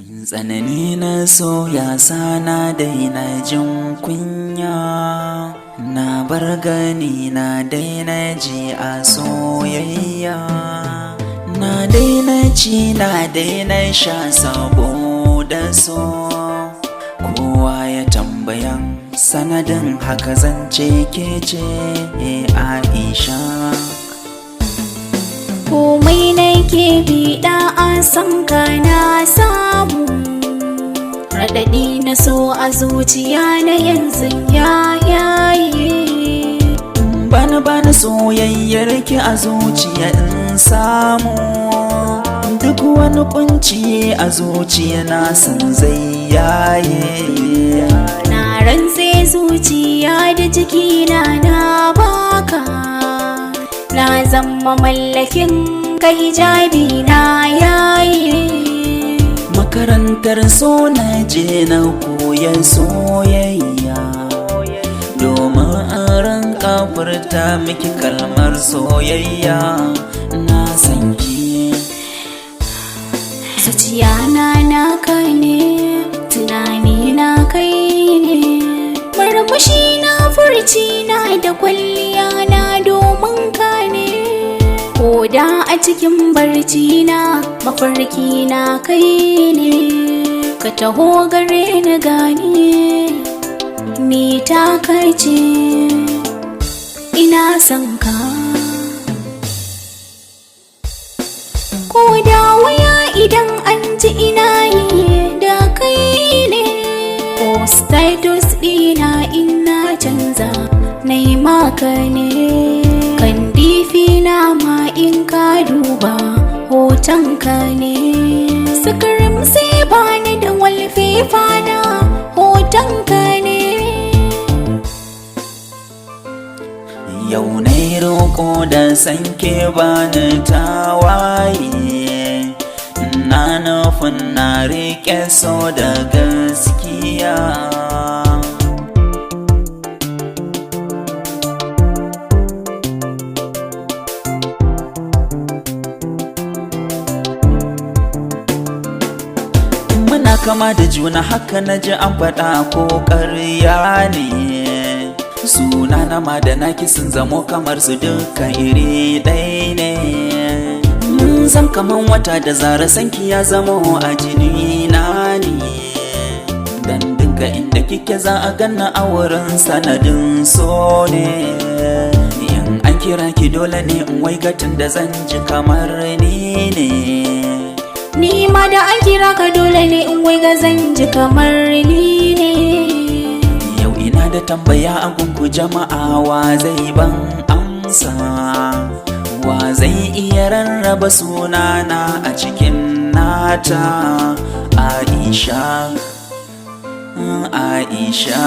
Tsanani na so ya sa na daina jin kunya, na bar gani na daina ji a soyayya, na daina ci na daina sha saboda so. Kowa ya tambayan sanadin haka zance ke ce Aisha. Komai nake biɗa a san ka na samu, raɗaɗi na so a zuciya na yanzu ya yaye. Bani bani soyayyar ki a zuciya in samu, duk wani kunci a zuciya na san zai yaye. Na rantse zuciya da jikina na baka, na zama mallakin ka, hijabi na yaye. Makarantar so na je na koyan soyayya, domin an rinka furta miki kalmar soyayya, na san ki. Zuciya na naka ne, tunani na kai ne, murmushi na, furci na da kwalliya na domin ka ne. Koda a cikin barci na, mafarki na kai ne. Ka taho gare ni, gani ni ta kai ce, ina son ka. Ko da waya idan an ji ina yi da kai ne, ko status ɗina ina canza na yi maka ne, kan difi na ma in ka duba hoton ka ne, sukarim sai bani da walfefa na hoton ka ne. Yau na yi roƙo da sanke bani tawaye, na nufin na riƙe so da gaskiya. Muna kama da juna, haka na ji an faɗa, ko ƙarya ne? Suna na ma da naki sun zamo kamar su dukkan iri ɗaya ne. Mun zam kaman wata da zara, sanki ya zamo a jini na ne, dan duka inda kike za a ganna a wurin sanadin so ne. In an kira ki dole ne in waigatin da zan ji kamar ni ne. Ni ma da an kira ka dole ne in waiga, zan ji kamar ni ne. Yau ina da tambaya a gunku jama'a, wa zai ban amsa? Wa zai iya rarraba sunana a cikin nata? Aisha, Aisha.